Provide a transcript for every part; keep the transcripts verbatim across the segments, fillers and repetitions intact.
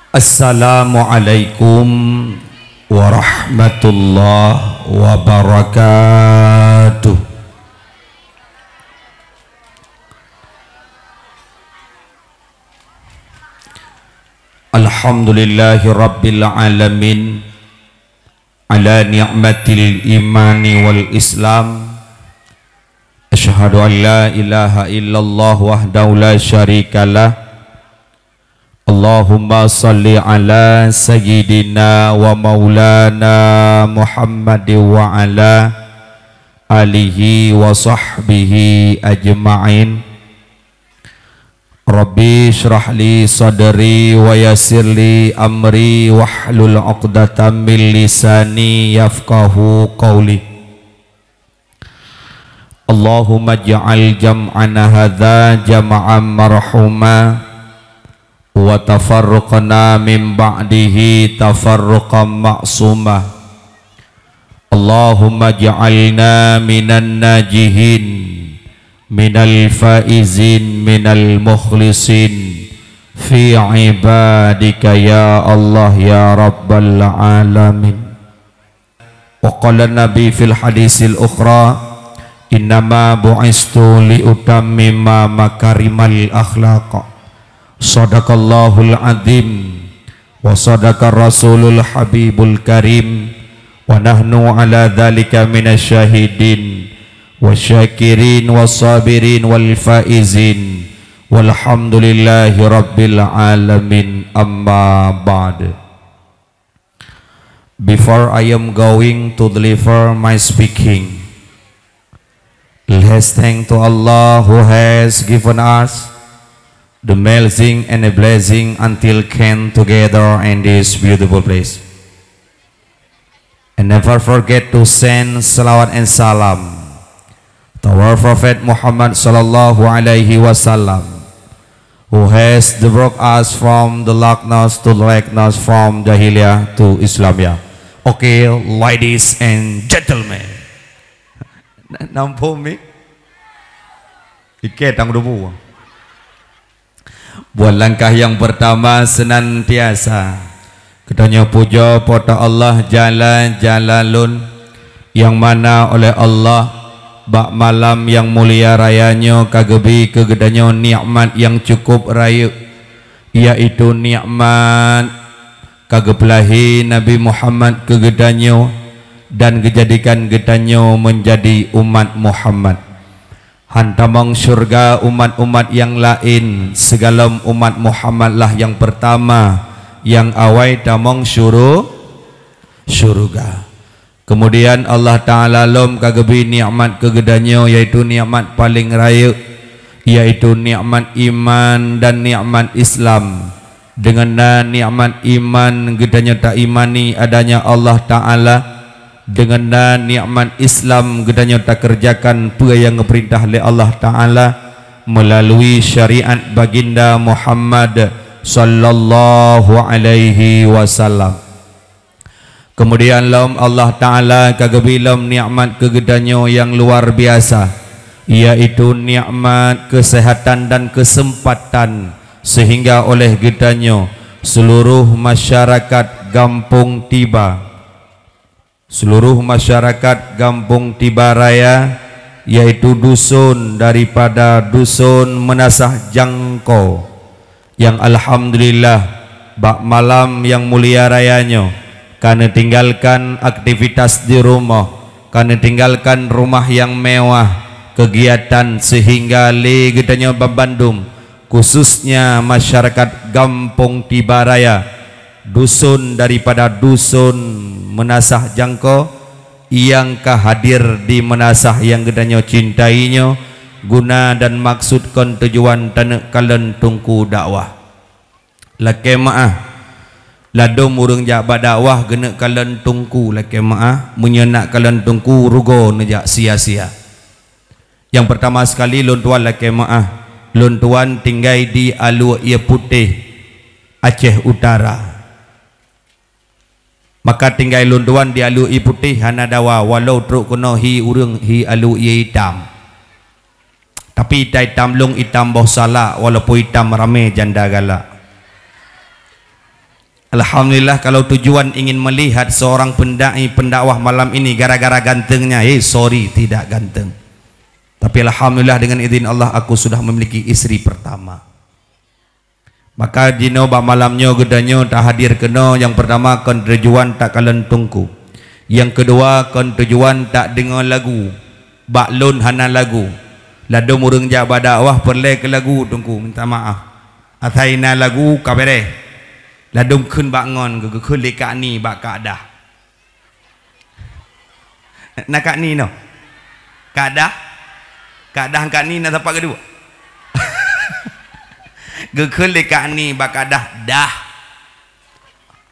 Assalamualaikum warahmatullahi wabarakatuh. Alhamdulillahi rabbil alamin, ala ni'matil imani wal islam. Asyhadu an la ilaha illallah wahdahu la syarikalah. Allahumma salli ala sayyidina wa maulana Muhammad wa ala alihi wa sahbihi ajma'in. Rabbi shrah li sadri wa yassir li amri wahlul 'uqdatam min lisani yafqahu qawli. Allahumma ij'al jam'ana hadza jam'an marhuma, wa tafarruqana min ba'dihi tafarruqan ma'suma. Allahumma ij'alna minan najihin, minal faizin, minal mukhlisin fi ibadika ya Allah ya rabbal alamin. Wa qala Nabi fil hadisil ukhra, "Innama bu'istu li utammima makarimal akhlaq." Sadaqallahul azim wa sadaqa rasulul habibul karim, wa nahnu ala dzalika minasy syahidin wa syakirin wa sabirin wal faizin, walhamdulillahi rabbil alamin, amma ba'd. Before I am going to deliver my speaking, let's thank to Allah who has given us the blessing and a blessing until came together in this beautiful place. And never forget to send salawat and salam to our Prophet Muhammad sallallahu alaihi wasallam, who has brought us from the darkness to the likeness, from jahiliyah to Islamiyah. Okay, ladies and gentlemen. Nampak mi? Iké tang dubu. Buat langkah yang pertama senantiasa geutanyoe pujoe Po teu Allah Jalla Jalalun, nyang mana oleh Allah bak malam nyang mulia raya nyoe ka geubri keu geutanyoe nikmat nyang cukup rayeuk, yaitu nikmat ka geupeulahé Nabi Muhammad keu geutanyoe dan geujadikan geutanyoe meunjadi umat Muhammad. Han tamong syeuruga umat-umat nyang laén, sigohlom umat Muhammad lah nyang peurtama nyang awai tamong syuru-, syeuruga. Keumudian Allah Ta'ala lom ka geubri nikmat keu geutanyoe, yaitu nikmat paleng rayeuk, yaitu nikmat iman dan nikmat Islam. Deungon na nikmat iman geutanyoe taimani adanya Allah Ta'ala, deungon na nikmat Islam geutanyoe takeureujakan peue nyang geupeurintah lé Allah Ta'ala meulalui syariat Baginda Muhammad sallallahu alaihi wasallam. Keumudian lom Allah Ta'ala ka geubri lom nikmat keu geutanyoe nyang luar biasa, yaitu nikmat keuseuhatan dan keuseumpatan, seuhingga oleh geutanyoe seuluruh masyarakat Gampông Tiba, seuluruh masyarakat Gampông Tiba Raya, yaitu duson daripada Duson Meunasah Jangko, nyang alhamdulillah, bak malam nyang mulia raya nyoe, ka neutinggalkan aktivitas di rumoh, ka neutinggalkan rumah nyang mewah, keugiatan, seuhingga lé geutanyoe banmandum, khususnya masyarakat Gampông Tiba Raya, duson daripada Duson Meunasah Jangko, nyang ka hadir di meunasah nyang geutanyoe cintai nyoe, guna dan maksud kon tujuan taneuk kalon teungku dakwah. Lakée meuáh, ladôm ureuëng jak bak dakwah geuneuk kalon teungku, lakée meuáh, meunyoe nak kalon teungku, rugoe neujak sia-sia. Nyang peurtama sekali lôn tuan lakée meuáh, lôn tuan tinggai di Alue Ie Putéh, Aceh Utara. Maka tinggai lôn tuan di Alue Ie Putéh hana dawa, walau trok keunoe hi ureuëng hi alue ie itam. Tapi itam-itam lôn itam boh salak, walaupun itam ramé janda galak. Alhamdulillah, kalau tujuan ingin melihat seorang pendai, pendakwah malam ini gara-gara gantengnya, eh, sorry, tidak ganteng. Tapi alhamdulillah, dengan izin Allah, aku sudah memiliki istri pertama. Maka jinoe bak malam nyoe geutanyoe tahadir keunoe, nyang pertama kon tujuan takalon teungku. Nyang keudua kon tujuan tadeungoe lagu. Bak lôn hana lagu. Ladôm ureuëng jak bak dakwah peureulée keu lagu, teungku, minta maaf. Asai na lagu ka beres. Ladôm kheun bak ngon, geukheun lé Kak Ni bak Kak Dah. Na Kak Ni noh? Kak Dah? Kak Dah ngon Kak Ni na sapat geuduek? Geukheun lé Kak Ni bak Kak Dah, "Dah.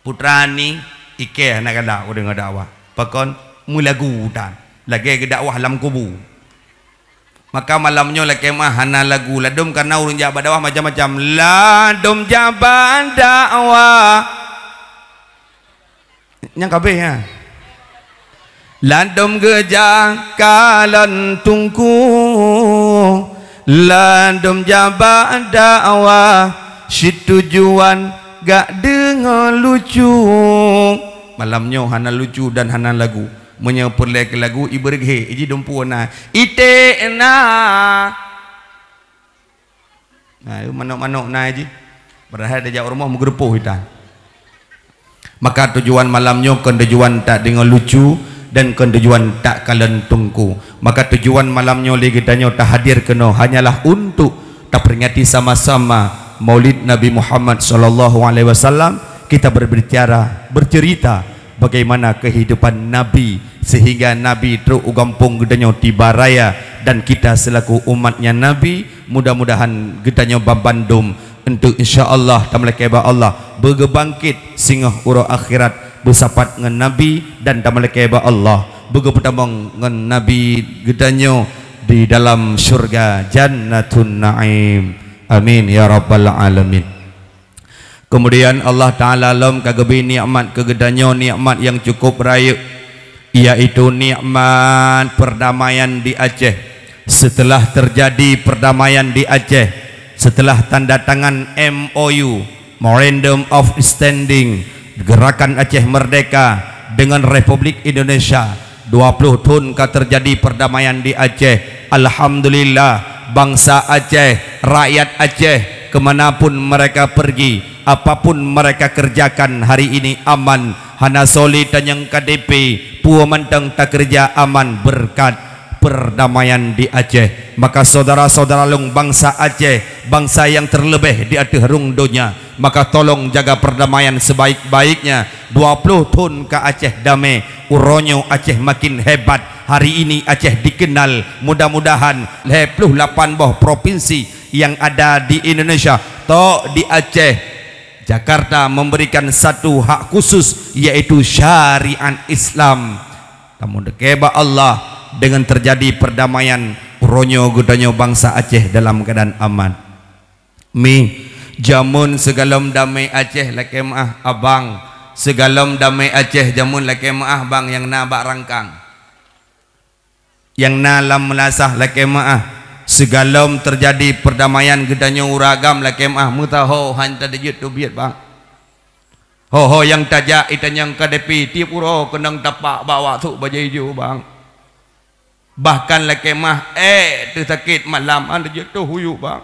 Putra Ni, ikée hana galak ureuëng dakwah. Pakon meulagu tan. Lagée geudakwah lam kubu." Maka malam nyoe lakée meuah hana lagu. Ladôm kana ureuëng jak bak dakwah macam-macam. Ladôm jak bak dakwah. Nyang kabeh, ha. Ladôm geujak kalon teungku, ladôm jak bak dakwah, situjuan gak deungoe lucu. Malam nyoe hana lucu dan hana lagu. Meunyoe peureulée keu lagu, ibeureughé, iji dumpeue na, iték na. Nah, manok-manok na jih. Padahai tajak u rumoh meugeureupoh itan. Maka tujuan malam nyoe kon tujuan tadeungoe lucu dan kon tujuan takalon teungku. Maka tujuan malam nyoe lé geutanyoe tahadir keunoe hanyalah untuk taperingati sama-sama Maulid Nabi Muhammad sallallahu alaihi wasallam. Kita berbicara, bercerita bagaimana kehidupan Nabi, sehingga Nabi trok u gampông geutanyoe tiba raya, dan kita selaku umatnya Nabi, mudah-mudahan geutanyoe banmandum untuk, insya Allah, tameulakée bak Allah, beugeubangkét singoh uroe akhirat beusapat ngon Nabi, dan tameulakée bak Allah, beugeupeutamong ngon Nabi geutanyoe di dalam syurga Jannatun Naim. Amin ya rabbal alamin. Keumudian Allah Ta'ala lom ka geubri nikmat keu geutanyoe, nikmat nyang cukup rayeuk, yaitu nikmat perdamaian di Aceh. Setelah terjadi perdamaian di Aceh, setelah tanda tangan M O U, Memorandum of Understanding, Gerakan Aceh Merdeka dengan Republik Indonesia, dua puluh thon ka terjadi perdamaian di Aceh. Alhamdulillah, bansa Aceh, rakyat Aceh, ke mana pun mereka pergi, apa pun mereka kerjakan hari ini aman. Hana soe lé tanyong K T P, peue mantong takeureuja aman beureukat perdamaian di Aceh. Maka saudara-saudara lôn bansa Aceh, bansa nyang terleubeh di ateueh rhueng donya, maka tolong jaga perdamaian sebaik-baiknya. Dua puluh thon ka Aceh damé, uroe nyoe Aceh makin hebat. Hari ini Aceh dikenal. Mudah-mudahan lhée ploh lapan boh provinsi nyang ada di Indonesia, tok di Aceh, Jakarta memberikan satu hak khusus, yaitu syariat Islam. Tameulakée bak Allah, dengan terjadi perdamaian, uroe nyoe geutanyoe bansa Aceh dalam keadaan aman. Mi, jameun sigohlom damé Aceh lakée meuáh, abang. Sigohlom damé Aceh jameun lakée meuáh, bang, nyang na bak rangkang, nyang na lam meulasah lakée meuáh. Sigohlom teujadi peurdamaian geutanyoe ureuëng agam lakée meuáh, meusaho han teubiet-teubiet, bang. Ho-ho nyang tajak itanyong K T P, tieb uroe keunong tapak bak wak sôk bajée ijo, bang. Bahkan lakée meuáh ék teuh sakét malam, han teujeuet tôh u yup, bang.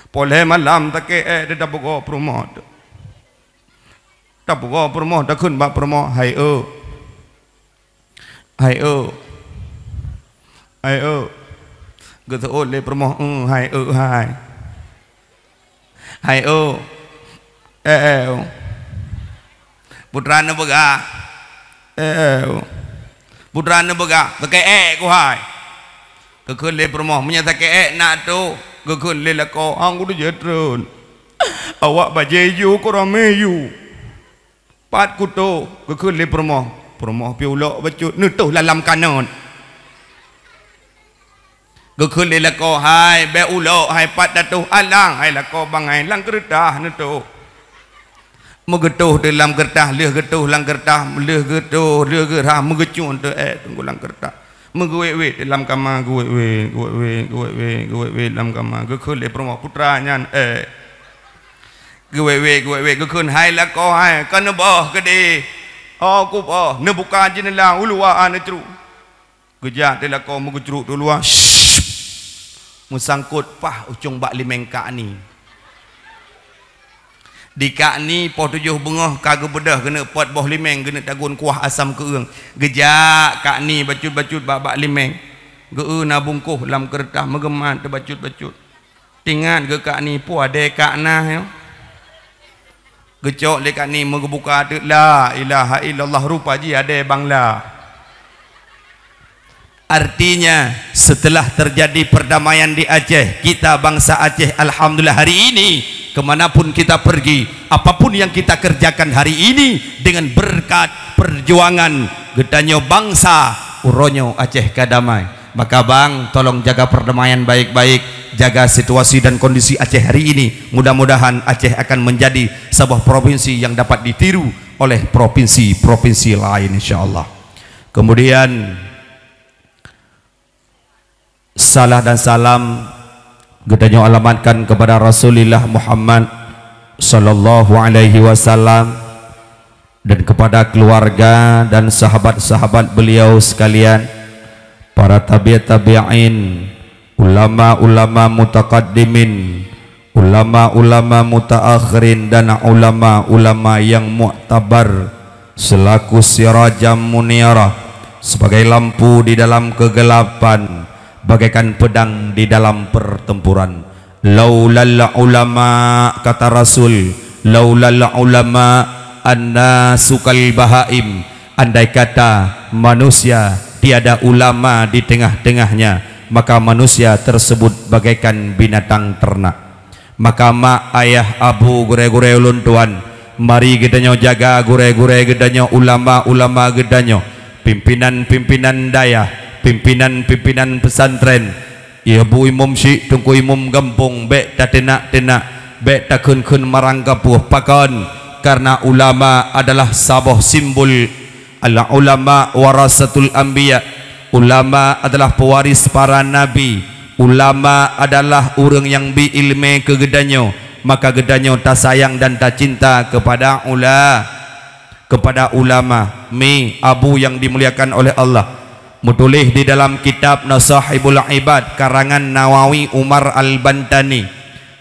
Poh lhée malam sakét ék teuh tapeugoe peurumoh teuh. Tapeugoe peurumoh, takheun bak peurumoh, "Hai eu." "Hai eu." "Hai eu." Geuseuôt lé peurumoh, "Eu, hai eu hai." "Hai eu." "Eh, eh, eu." "Putra neupeugah." "Eh, eh, eu." "Putra neupeugah, sakét ék keuh hai." Geukheun lé peurumoh, "Meunyoe sakét ék na tôh." Geukheun lé lakoe, "Han kuteujeuet treun. Awak bajée ijo keu ramé yue." "Pat kutôh?" Geukheun lé peurumoh. Peurumoh pih ulok bacut, neutôh lam kanot. Geukheun lé lakoe, "Hai, bék ulok, hai, pat tatôh." "Alang, hai lakoe bangai, lam keureutah neutôh." Meugeutôh teuh lam keureutah, lheueh geutôh lam keureutah, lheueh geutôh, lheueh geurhah, meugeucun teuh ék teungku lam keureutah. Meugeuwét-wét teuh lam kama, geuwét-wét, geuwét-wét, geuwét-wét, geuwét-wét lam kama. Geukheun lé peurumoh, "Putra nyan ék." Geuwèk-wèk, geuwèk-wèk, geukheun, "Hai lakoe, hai, ka neuboh keudéh." "Oh, kuboh." Neubuka jeunela, u luwa, ah, neutruek. Geujak teuh lakoe, meugeucruk teuh luwa. Shh. Meusangkot pah ucong bak limeng Kak Ni. Di Kak Ni poh tujoh beungoh ka geubeudôh, keuneuk pôt boh limeng, keuneuk tagun kuah asam keueung. Geujak Kak Ni bacut-bacut bak, bak limeng. Geu-eu na bungkôh lam keureutah, meugeumat teubacut-bacut. Teuingat geu Kak Ni, peue adèe Kak na nyoe. Geucok lé Kak Ni, meugeubuka teuk, la ilaha illallah, rupa jih adèe Bangla. Artinya, setelah terjadi perdamaian di Aceh, kita bangsa Aceh, alhamdulillah, hari ini, ke mana pun kita pergi, apa pun yang kita kerjakan hari ini, dengan berkat perjuangan geutanyoe bangsa, uroe nyoe Aceh ka damai. Maka, Bang, tolong jaga perdamaian baik-baik, jaga situasi dan kondisi Aceh hari ini. Mudah-mudahan Aceh akan menjadi sebuah provinsi yang dapat ditiru oleh provinsi-provinsi lain, insya Allah. Kemudian, salah dan salam geutanyoe alamatkan kepada Rasulullah Muhammad sallallahu alaihi wasallam dan kepada keluarga dan sahabat-sahabat beliau sekalian, para tabi' tabi'in, ulama-ulama mutaqaddimin, ulama-ulama mutaakhirin dan ulama-ulama yang muktabar selaku sirajam munirah, sebagai lampu di dalam kegelapan, bagaikan pedang di dalam pertempuran. "Laulal ulama," kata Rasul, "laulal ulama annasu kal bahaim." Andai kata manusia tiada ulama di tengah-tengahnya, maka manusia tersebut bagaikan binatang ternak. Maka mak, ayah, abu, gurèe-gurèe ulôn tuan, mari geutanyoe jaga gurèe-gurèe geutanyoe, ulama-ulama geutanyoe, pimpinan-pimpinan dayah, pimpinan-pimpinan pesantren, ya bu imum syik, teungku imum gampông, bèk tateunak-teunak, bèk takheun-kheun marang gapoh. Pakon? Karena ulama adalah saboh simbol Al-ulama warasatul anbiya. Ulama adalah pewaris para nabi. Ulama adalah ureuëng nyang bi iéleumé keu geutanyoe. Maka geutanyoe tasayang dan tacinta kepada ula-, kepada ulama. Mi, abu yang dimuliakan oleh Allah, meutuléh di dalam kitab Nasahibul Ibad karangan Nawawi Umar Al-Bantani.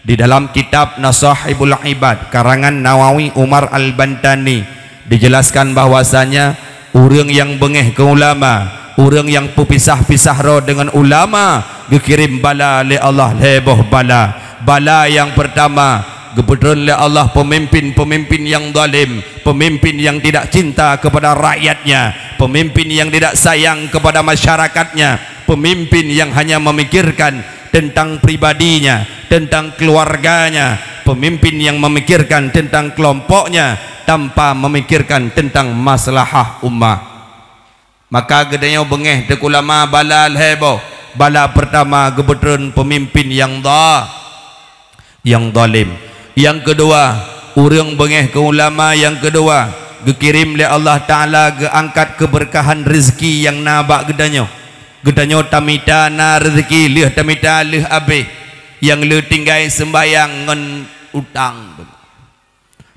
Di dalam kitab Nasahibul Ibad karangan Nawawi Umar Al-Bantani dijelaskan bahwasanya ureuëng nyang beungéh keu ulama, ureuëng nyang peupisah-pisah droe deungon ulama, geukirém bala lé Allah lhée boh bala. Bala nyang peurtama, geupeutreun lé Allah peumimpén-peumimpén nyang zalim, peumimpén nyang tidak cinta kepada rakyatnya, peumimpén nyang tidak sayang kepada masyarakatnya, peumimpén nyang hanya memikirkan tentang pribadinya, tentang keluarganya, pemimpin yang memikirkan tentang kelompoknya tanpa memikirkan tentang maslahah ummah. Maka geutanyoe beungéh teuk ulama bala lhée boh. Bala peurtama geupeutreun pemimpin nyang dha-, nyang zalim. Nyang keudua, ureuëng beungéh keu ulama nyang keudua geukirém lé Allah Taala geuangkat keubeurkahan rezeki nyang na bak geutanyoe. Geutanyoe tamita na rezeki, lheueh tamita lheueh abéh, nyang le tinggai seumbahyang ngon utang.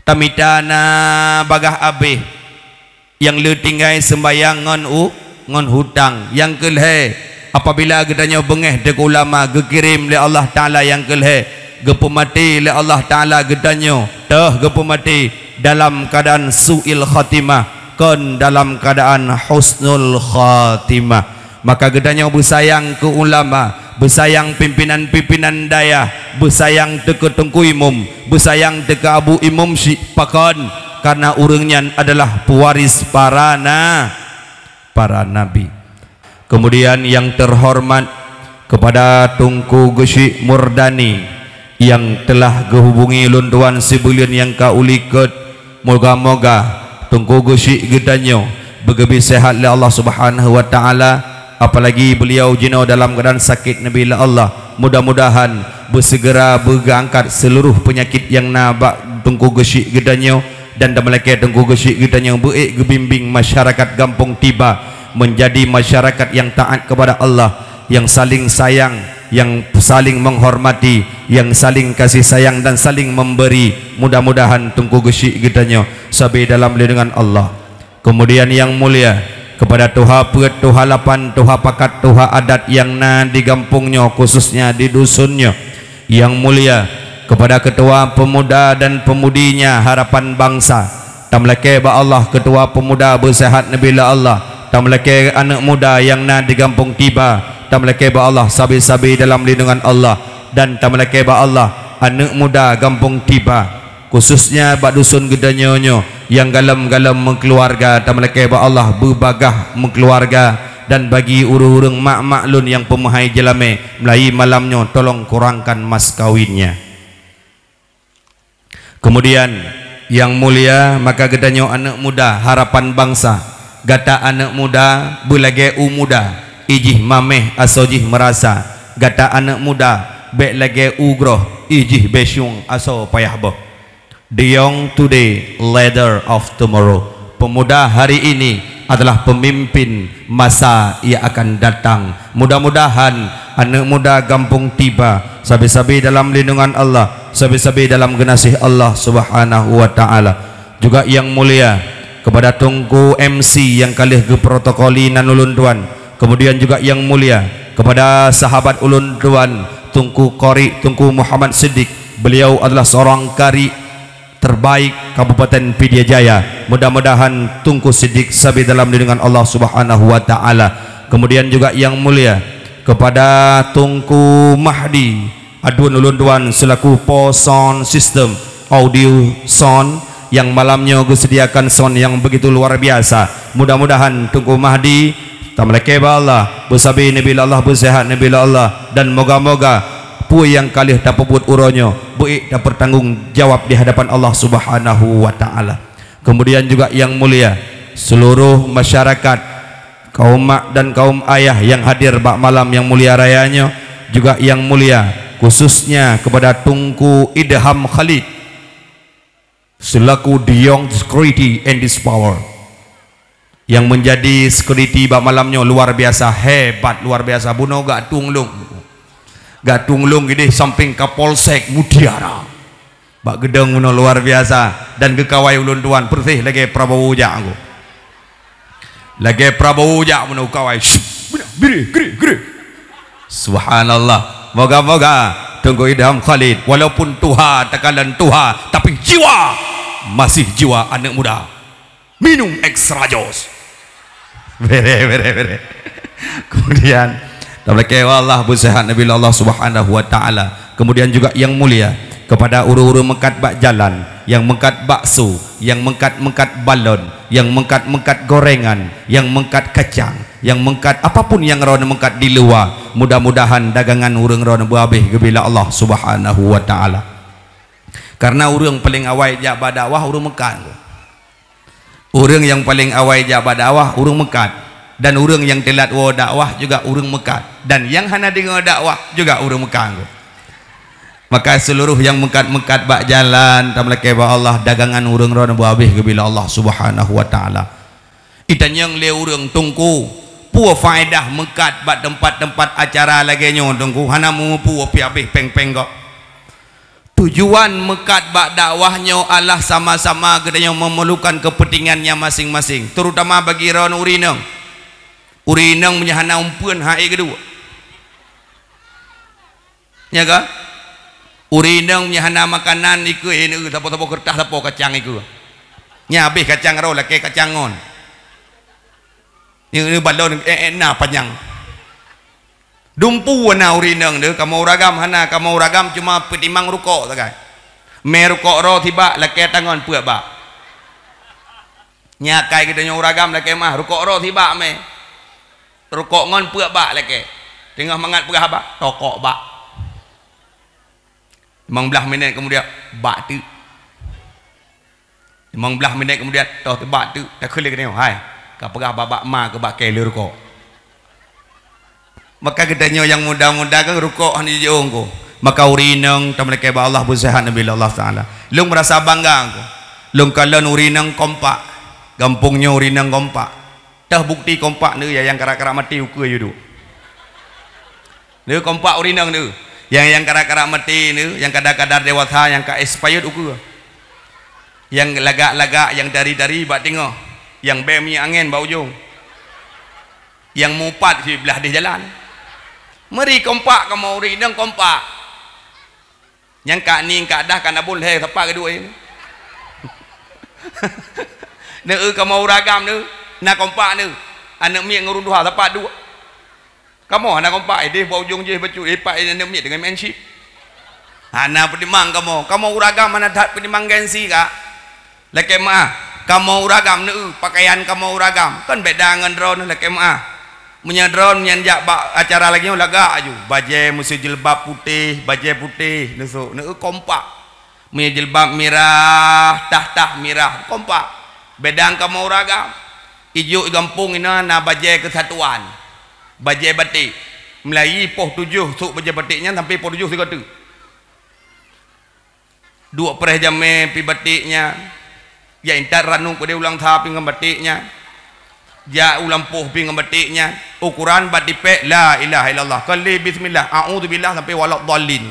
Tamita na bagaih abéh, nyang le tinggai seumbahyang ngon u-, ngon hutang. Nyang keulhée, apabila geutanyoe beungéh teuk ulama geukirém lé Allah Taala, nyang keulhée, geupeumaté lé Allah Taala geutanyoe, toh geupeumaté dalam keuadaan su'il khatimah, kon dalam keuadaan husnul khatimah. Maka geutanyoe beusayang keu ulama, beusayang pimpinan-pimpinan dayah, beusayang teuk keu teungku imum, beusayang teuk keu abu imum syik. Pakon? Karena ureuëng nyan adalah pewaris para na-, para nabi. Kemudian yang terhormat kepada Teungku Geuchik Murdani yang telah geuhubungi ulôn tuan sibuleuen nyang ka u likot. Moga-moga Teungku Geuchik geutanyoe beugeubri seuhat lé Allah Subhanahu wa Taala, apalagi beuliau jinoe dalam keuadaan sakét neubi lé Allah. Mudah-mudahan beuseugera beugeuangkat seuluruh peunyakét nyang na bak Teungku Geuchik geutanyoe, dan tameulakée Teungku Geuchik geutanyoe beuék geubimbéng masyarakat gampông Tiba menjadi masyarakat yang taat kepada Allah, yang saling sayang, yang saling menghormati, yang saling kasih sayang dan saling memberi. Mudah-mudahan Teungku Geuchik geutanyoe sabe dalam lindungan Allah. Kemudian yang mulia, kepada tuha peuet, tuha lapan, tuha pakat, tuha adat yang na di gampông nyoe, khususnya di dusun nyoe. Yang mulia, kepada ketua pemuda dan pemudinya Harapan Bangsa, tameulakée bak Allah ketua pemuda beusehat neubi lé Allah, tameulakée aneuëk muda nyang na di gampông Tiba, tameulakée bak Allah sabe-sabe dalam lindungan Allah, dan tameulakée bak Allah aneuëk muda gampông Tiba, khususnya bak dusun geutanyoe nyoe nyang galom-galom meukeuluwarga, tameulakée bak Allah beubagaih meukeuluwarga, dan bagi ureuëng-ureuëng mak-mak lôn nyang peumeuhai jeulamé, meulayeue malam nyoe tolong kurangkan mas kawinnya. Kemudian, yang mulia, maka geutanyoe aneuëk muda Harapan Bangsa, gata aneuëk muda beulagée u muda, ijih maméh asoe jih meurasa, gata aneuëk muda bék lagée u groh, ijih bésyueng asoe payah boh. The young today, leader of tomorrow. Pemuda hari ini adalah pemimpin masa yang akan datang. Mudah-mudahan aneuëk muda gampông Tiba sabe-sabe dalam lindungan Allah, sabe-sabe dalam geunaséh Allah Subhanahu wa Ta'ala. Juga yang mulia, kepada Teungku M C nyang ka lheueh geuprotokoli nan ulôn tuan, kemudian juga yang mulia kepada sahabat ulôn tuan, Teungku Qari, Teungku Muhammad Siddiq. Beliau adalah seorang qari terbaik Kabupaten Pidie Jaya. Mudah-mudahan Teungku Siddiq sabe dalam lindungan Allah Subhanahu wa Ta'ala. Kemudian juga yang mulia kepada Teungku Mahdi Adun ulôn tuan selaku po sound system, audio sound, yang malam nyoe geusediakan sound yang begitu luar biasa. Mudah-mudahan Teungku Mahdi tameulakée bak Allah, beusabe neubi lé Allah, beusehat neubi lé Allah, dan moga-moga peue nyang ka lheueh tapeubuet uroe nyoe beuék tapeurtanggong jawab di hadapan Allah Subhanahu wa Ta'ala. Kemudian juga yang mulia seluruh masyarakat, kaum mak dan kaum ayah yang hadir bak malam yang mulia raya nyoe, juga yang mulia khususnya kepada Teungku Idham Khalid selaku the young security in this power, yang menjadi security bak malam nyoe luar biasa hebat, luar biasa. Bunoe gak tueng lông, gak tueng lông idéh samping Kapolsek Mutiara. Bak geudong bunoe luar biasa dan geukawai ulôn tuan, persis lagée Prabowo jak ngku. Lagée Prabowo jak bunoe kawai. Syup, bunoe, birih, grih, grih. Subhanallah. Moga-moga Teungku Idham Khalid, walaupun tuha, takalon tuha, tapi jiwa masih jiwa aneuëk muda. Minum extra jos. Bere, bere, bere. Kemudian, tameulakée bak Allah, beusehat neubi lé Allah Subhanahu wa Ta'ala. Kemudian juga yang mulia kepada ureuëng-ureuëng meukat bak jalan, nyang meukat bakso, nyang meukat-meukat balon, nyang meukat-meukat gorengan, nyang meukat kacang, nyang meukat apapun nyang droeneuh meukat di luwa, mudah-mudahan dagangan ureuëng droeneuh beuhabéh geubi lé Allah Subhanahu wa Ta'ala. Karena ureuëng paléng awai jak bak dakwah ureuëng meukat. Ureuëng nyang paléng awai jak bak dakwah ureuëng meukat, dan ureuëng nyang teulat woe dakwah juga ureuëng meukat, dan nyang hana deungoe dakwah juga ureuëng meukat. Maka seluruh nyang meukat-meukat bak jalan, tameulakée bak Allah, dagangan ureuëng droeneuh beuhabéh geubi lé Allah Subhanahu wa Ta'ala. Itanyong lé ureuëng, "Teungku, peue faedah meukat bak teumpat-teumpat acara lagée nyoe, Teungku? Hana meupue pih habéh péng-péng gob." Tujuan meukat bak dakwah nyoe adalah sama-sama geutanyoe memerlukan kepentingannya masing-masing, terutama bagi droeneuh ureuëng inong. Ureuëng inong meunyoe hana umpeuen hai geuduek. Nya kan? Ureuëng inong meunyoe hana makanan ikeue, eh, sapo-sapo keureutah, sapo kacang ikeue. Nya habéh kacang roe lakée kacang ngon. Ni, ni balon, eh, eh, na panyang. Dumpu na ureuëng inong deuh, kamoe ureuëng agam hana, kamoe ureuëng agam cuma peutimang rukok sagai. Mé rukok roe sibak lakée tangon peuet bak. Nyak kai geutanyoe ureuëng agam lakée mah rukok roe sibak mé. Rukok ngon peuet bak lakée. Teungoh mangat peugah bak, tokok bak. Limong blaih minét keumudian, bak teuk. Limong blaih minét keumudian, toh teubak teuk, takheun lé geutanyoe, "Hai, ka peugah bak-bak ma keu bak kée le rukok." Maka geutanyoe nyang muda-muda kan rukok hana jiôh ko. Maka ureuëng inong tameulakée bak Allah, beusehat neubi lé Allah Taala. Lôn meurasa bangga ko. Lôn kalon ureuëng inong kompak. Gampông nyoe ureuëng inong kompak. Toh bukti kompak neu ya nyang karak-karak maté ukeue yue duek. Neu kompak ureueng inong neu. Nyang, nyang karak-karak maté neu, nyang kadar-kadar dewasa, nyang ka expired ukeue. Nyang lagak-lagak, nyang tari-tari bak teungoh. Nyang bèe minyeuk angèn bak ujong. Nyang mupat siblah deh jalan. Meuri kompak kamoe ureueng inong kompak. Nyang ka ning ka dah ka na bôn lhèe sapat keudua nyoe. Neu kamoe ureueng agam neu, na kompak neu. Aneuk miet ngon ureueng tuha sapat duek. Kamoe hana kompak, ideh bak ujong jih bacut, eh, pat aneuk miet deungon meu'en chip. Hana peutimang kamoe. Kamoe ureueng agam hana that peutimang gengsi ka. Lakèe meu'ah, kamoe ureueng agam neu, pakaian kamoe ureueng agam. Kon beda ngon droeneuh lakèe meu'ah. Meunyoe droeneuh nyan jak bak acara lagèe nyoe lagak aju. Bajèe meusti jilbab putéh, bajèe putéh, neusok, neu kompak. Meunyoe jilbab mirah, tah-tah mirah, kompak. Beda ngon kamoe ureueng agam. Ijok i gampông inoe na bajèe keusatuan. Bajèe batik. Meulayi poh tujoh sôk bajèe batik nyan sampai poh tujoh sigoe teuk. Duek preh jamèe pih batik nyan. Jak intat ranub keudéh u Langsa pih ngon batik nyan. Jak u lampôh pih ngon batik nyan. Ukoran bak tipèk la ilaha illallah. Kon lé bismillah, a'udzubillah sampai waladdallin.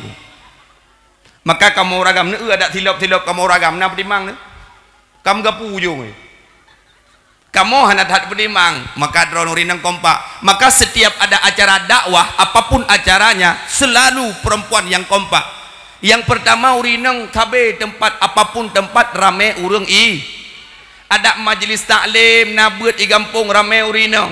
Maka kamoe ureueng agam neu adat silop-silop kamoe ureueng agam na peutimang neu. Kam gapu ujong nyoe. Kamoe hana that peutimang, maka droeneuh ureueng inong kompak. Maka setiap ada acara dakwah, apapun acaranya, selalu perempuan yang kompak. Yang pertama, ureueng inong sabe teumpat, apapun teumpat ramè ureueng i. Adak majlis taklim na beuet i gampông ramè ureueng inong.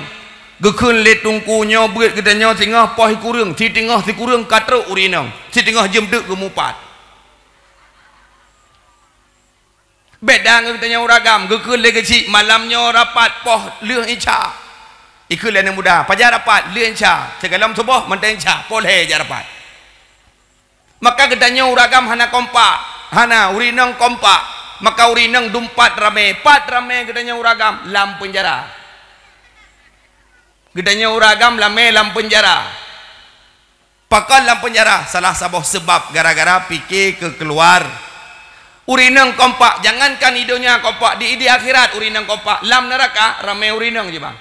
Geukheun lé teungku nyoe beuet geutanyoe singoh poh sikureueng, siteungoh sikureueng ka trok ureueng inong, siteungoh jeuem teuk geumupat. Beda ngon geutanyoe ureueng agam, geukheun lé geuchik malam nyoe rapat poh lheueh isya. Ikheun lé aneuk muda, pajan rapat lheueh isya, sigohlom suboh mantong isya, poh lhèe jak rapat. Maka geutanyoe ureueng agam hana kompak, hana ureueng inong kompak, maka ureueng inong dum pat ramè, pat ramè geutanyoe ureueng agam lam peunjara. Geutanyoe ureueng agam ramè lam peunjara. Pakon lam peunjara? Salah saboh seubab gara-gara pike keu keuluar. Ureueng inong kompak, jangankan di donya kompak, di, di akhirat ureueng inong kompak, lam neuraka ramè ureueng inong jih bang.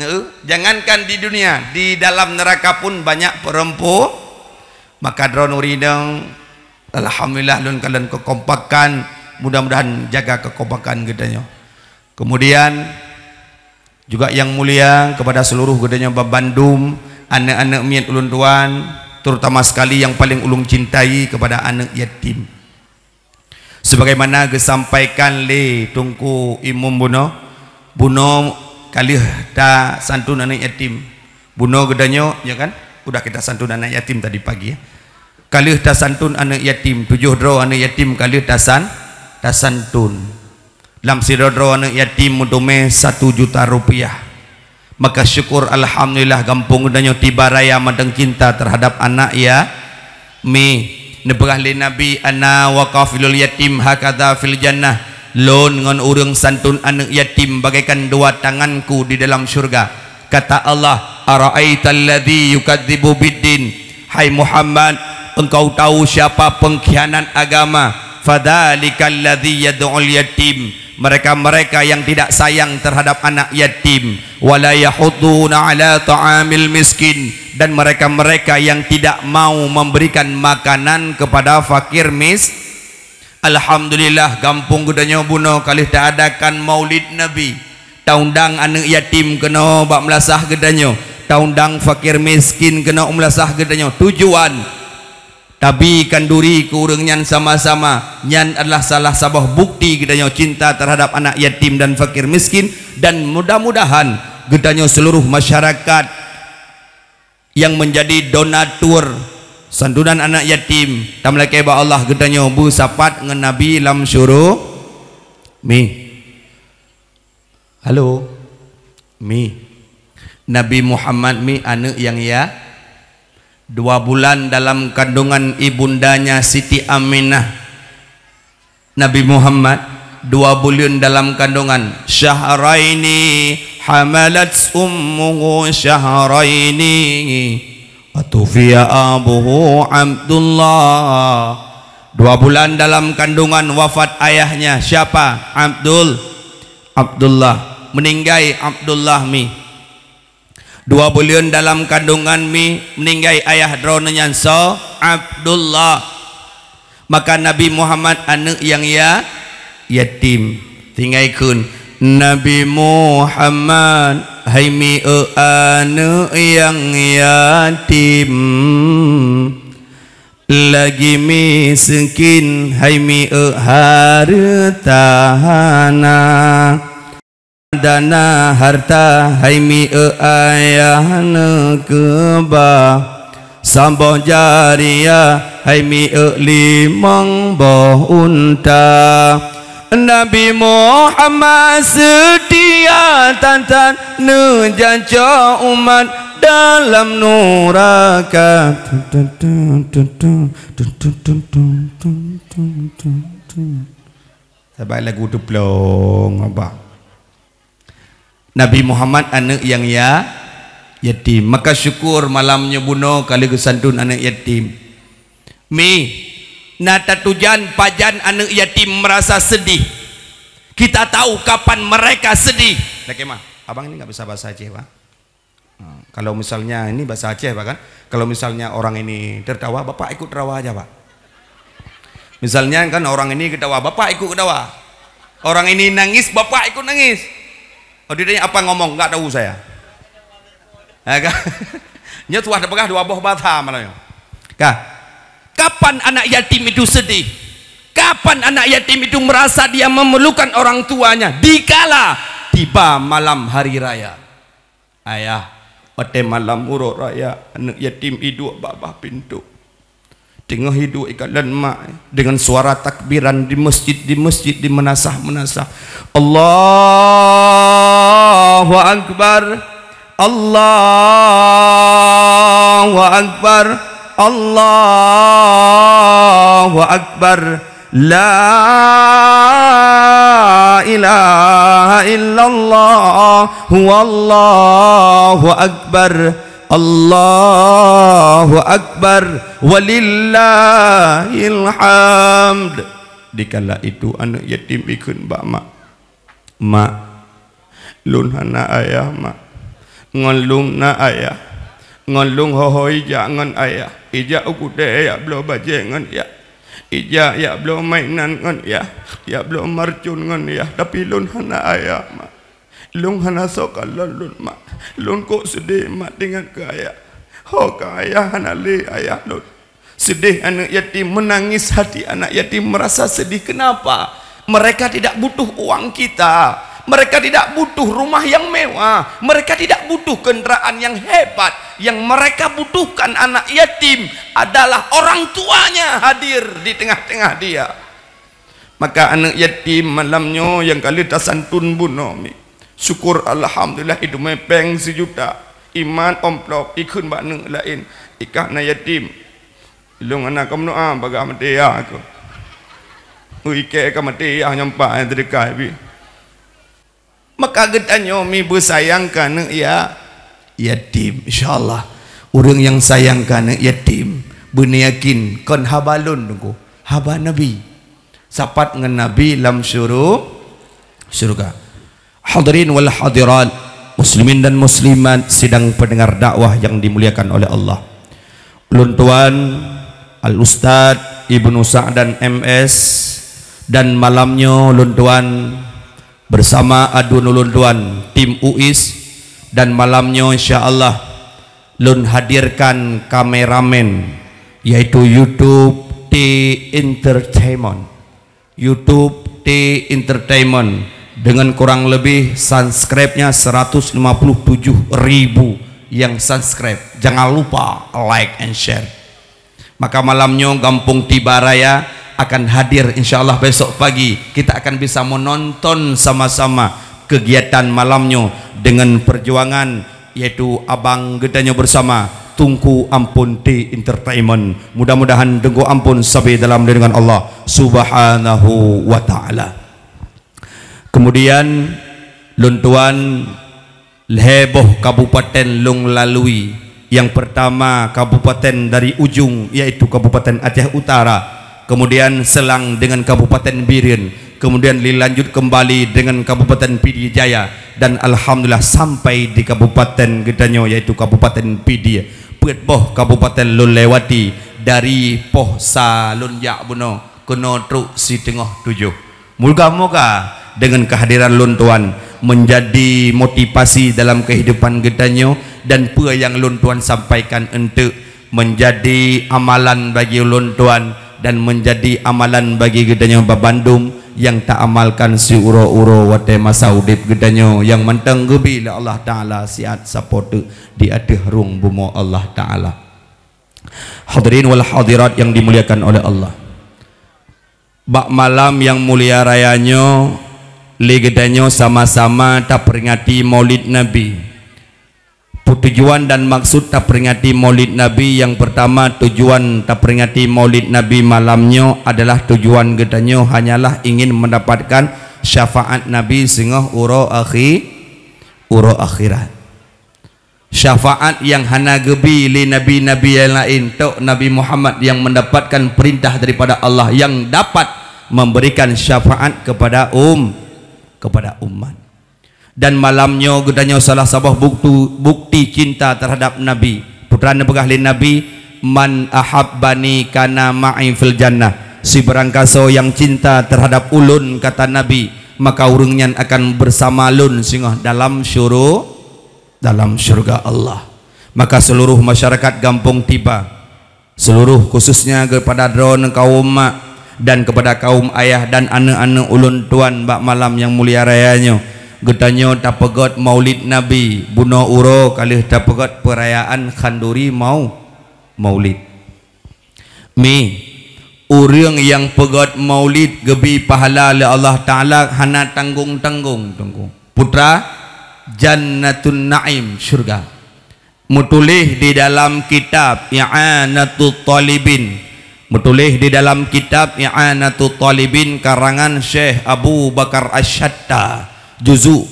Neu, jangankan di dunia, di dalam neuraka pun banyak peurempu-, maka droeneuh ureueng inong, alhamdulillah lôn kalon keukompakan, mudah-mudahan jaga keukompakan geutanyoe. Kemudian, juga yang mulia kepada seluruh geutanyoe babandum, aneuk-aneuk miet ulôn tuan, terutama sekali yang paling ulôn cintai kepada aneuk yatim. Sebagaimana geusampaikan lé Teungku Imum bunoe, bunoe ka lheueh tasantun aneuk yatim. Bunoe geutanyoe, ya kan? Udah kita santun aneuk yatim tadi pagi, ya. Ka lheueh tasantun aneuk yatim, tujoh droe aneuk yatim ka lheueh tasan-, tasantun. Lam sidroe droe aneuk yatim meuteumèe satu juta rupiah. Maka syukur alhamdulillah gampông geutanyoe tiba raya mantong cinta terhadap anak ya-, mi. Neupeugah lé Nabi, "Ana wa kafilul yatim hakadha fil jannah." Lôn ngon ureueng santun aneuk yatim bagaikan dua tanganku di dalam syurga. Kata Allah, "Ara'aital ladzi yukadzibu biddin." Hai Muhammad, engkau tahu siapa pengkhianat agama? "Fadzalikal ladzi yad'ul yatim." Mereka-mereka yang tidak sayang terhadap anak yatim. "Wa la yahudduna ala ta'amil miskin." Dan mereka-mereka yang tidak mau memberikan makanan kepada fakir mis-, Alhamdulillah, gampông geutanyoe bunoe ka lheueh taadakan Maulid Nabi. Taundang aneuk yatim keunoe bak meulasah geutanyoe. Taundang fakir miskin keunoe meulasah geutanyoe. Tujuan, tabi khanduri keu ureueng nyan sama-sama. Nyan adalah salah saboh bukti geutanyoe cinta terhadap anak yatim dan fakir miskin. Dan mudah-mudahan geutanyoe seluruh masyarakat nyang meunjadi donatur santunan anak yatim, tameulakèe bak Allah geutanyoe beusapat ngon Nabi lam syuru-, mi. Halo. Mi. Nabi Muhammad mi aneuk nyang ya. Dua bulan dalam kandungan ibundanya Siti Aminah. Nabi Muhammad dua buleuen dalam kandungan. Syahraini hamalat ummuhu syahraini. Wa tufiya abuhu Abdullah. Dua bulan dalam kandungan wafat ayahnya. Siapa? Abdul-, Abdullah. Meninggai Abdullah mi. Dua buleuen dalam kandungan mi, meuninggai ayah droeneuh nyan soe? Abdullah. Maka Nabi Muhammad aneuëk nyang ya-, yatim. Tinggai kheun, "Nabi Muhammad, hai miék aneuëk nyang yatim. Lagi miskin, hai miék hareuta hana. Dana harta, hai miék ayah neukeubah. Saboh jariah, hai miék limong boh unta." Nabi Muhammad seutia that-that neujaco umat dalam nuraka. Saban lagu teuplong, abah. Nabi Muhammad aneuëk nyang ya-, yatim. Maka syukur malam nyoe bunoe ka lheueh geusantun aneuëk yatim. Mi, na tatujan pajan aneuëk yatim meurasa seudeh. Kita tahu kapan mereka sedih. Lakée mah, abang ini nggak bisa bahasa Aceh, Pak. Nah, kalau misalnya ini bahasa Aceh, Pak, kan? Kalau misalnya orang ini tertawa, Bapak ikut tertawa aja, Pak. Misalnya kan orang ini ketawa, Bapak ikut ketawa. Orang ini nangis, Bapak ikut nangis. Kalau ditanya apa ngomong, nggak tahu saya. Ya kan? Nyoe tuah teupeugah dua boh basa malam nyoe. Kah? Kapan anak yatim itu sedih? Kapan anak yatim itu merasa dia memerlukan orang tuanya? Dikala tiba malam hari raya. Ayah, watée malam uroe raya, aneuëk yatim iduek bak bah pintoe. Teungoh iduek ikalon mak, dengan suara takbiran di masjid, di masjid, di meunasah, meunasah. Allahu Akbar, Allahu Akbar, Allahu Akbar. La ilaha illallah, wallahu akbar, Allahu akbar, walillahil hamd. Dikala itu aneuëk yatim ikheun bak mak, "Mak, lôn hana ayah, Mak. Ngon lôn na ayah. Ngon lôn ho-ho ijak ngon ayah. Ijak u kudée yak bloe bajée ngon yah. Ijak yak bloe mainan ngon yah. Yak bloe marcon ngon yah. Tapi lôn hana ayah, Mak. Lôn hana soe kalon lôn, Mak. Lôn kok seudeh, Mak, teuingat keu ayah. Ho ka ayah hana lé ayah lôn." Sedih anak yatim, menangis hati anak yatim, merasa sedih. Kenapa? Mereka tidak butuh uang kita. Mereka tidak butuh rumah yang mewah. Mereka tidak butuh kendaraan yang hebat. Yang mereka butuhkan anak yatim adalah orang tuanya hadir di tengah-tengah dia. Maka aneuëk yatim malam nyoe nyang ka lheueh tasantun bunoe mi. Syukur alhamdulillah, iduek mé péng sijuta. Imat amplop ikheun bak aneuëk laén. Ikah na yatim. Ilong hana ka meudoa bagah maté yah aku. Ui kée ka maté yah nyang paih teudekai bi. Maka geutanyoe mi beusayang keu aneuëk ya-, yatim. Insya Allah, ureuëng nyang sayang keu aneuëk yatim, beuneuyakin kon haba lôn teungku, haba Nabi. Sapat ngon Nabi lam syuru-, syurga. Hadirin wal hadirat, muslimin dan muslimat, sidang pendengar dakwah yang dimuliakan oleh Allah. Ulôn tuan Al Ustaz Ibnu Sa'dan M S, dan malam nyoe ulôn tuan bersama aduen ulôn tuan tim U I S, dan malam nyoe insya Allah lôn hadirkan kameramen, yaitu YouTube T Entertainment. YouTube T Entertainment dengan kurang lebih subscribe-nya seratus lima puluh tujuh ribu yang subscribe. Jangan lupa like and share. Maka malam nyoe Gampông Tiba Raya akan hadir, insya Allah besok pagi kita akan bisa menonton sama-sama kegiatan malam nyoe dengan perjuangan yaitu abang geutanyoe bersama Teungku Ampon T Entertainment. Mudah-mudahan Teungku Ampon sabe dalam lindungan Allah Subhanahu wa Ta'ala. Kemudian, lôn tuan lhée boh kabupaten lôn lalui. Yang pertama, kabupaten dari ujung, yaitu Kabupaten Aceh Utara. Kemudian, selang dengan Kabupaten Bireuen. Kemudian dilanjut kembali dengan Kabupaten Pidie Jaya, dan alhamdulillah sampai di kabupaten geutanyoe, yaitu Kabupaten Pidie. Peuet boh kabupaten lôn lewati, dari poh sa lôn jak bunoe keunoe trok siteungoh tujoh. Moga-moga dengan kehadiran lôn tuan menjadi motivasi dalam kehidupan geutanyoe, dan peue nyang lôn tuan sampaikan eunteuk menjadi amalan bagi ulôn tuan dan menjadi amalan bagi geutanyoe babandum nyang taamalkan siuroe-uroe watée masa udeb geutanyoe nyang mantong geubi lé Allah Taala siat sapoe teuk di ateueh rhueng bumoe Allah Taala. Hadirin wal hadirat yang dimuliakan oleh Allah. Bak malam nyang mulia raya nyoe, lé geutanyoe sama-sama taperingati Maulid Nabi. Tujuan dan maksud taperingati Maulid Nabi, nyang pertama, tujuan taperingati Maulid Nabi malam nyoe adalah tujuan geutanyoe hanyalah ingin mendapatkan syafaat Nabi singoh uroe akhi-, uroe akhirat. Syafaat nyang hana geubi lé nabi-nabi nyang laén, tok Nabi Muhammad nyang mendapatkan perintah daripada Allah nyang dapat memberikan syafaat kepada um-, kepada umat. Dan malam nyoe geutanyoe salah saboh buktu-, bukti cinta terhadap Nabi. Putra neupeugah lé Nabi, "Man ahabbani kana ma'i fil jannah." Sibarangkasoe nyang cinta terhadap ulôn, kata Nabi, maka ureuëng nyan akan bersama lôn singoh dalam syuru-, dalam syurga Allah. Maka seluruh masyarakat Gampông Tiba, seluruh khususnya kepada droeneuh kaum mak dan kepada kaum ayah dan aneuëk-aneuëk ulôn tuan bak malam nyang mulia raya nyoe, geutanyoe tapeugét Maulid Nabi, bunoe uroe ka lheueh tapeugét peurayaan khanduri mau-, Maulid. Mi, ureuëng nyang peugét Maulid geubi pahala lé Allah Taala hana tanggong-tanggong, tanggong. Putra, Jannatun Naim, syurga. Meutuléh di dalam kitab I'anatut Thalibin. Meutuléh di dalam kitab I'anatut Thalibin karangan Syekh Abu Bakar Asy-Syatta, juzuk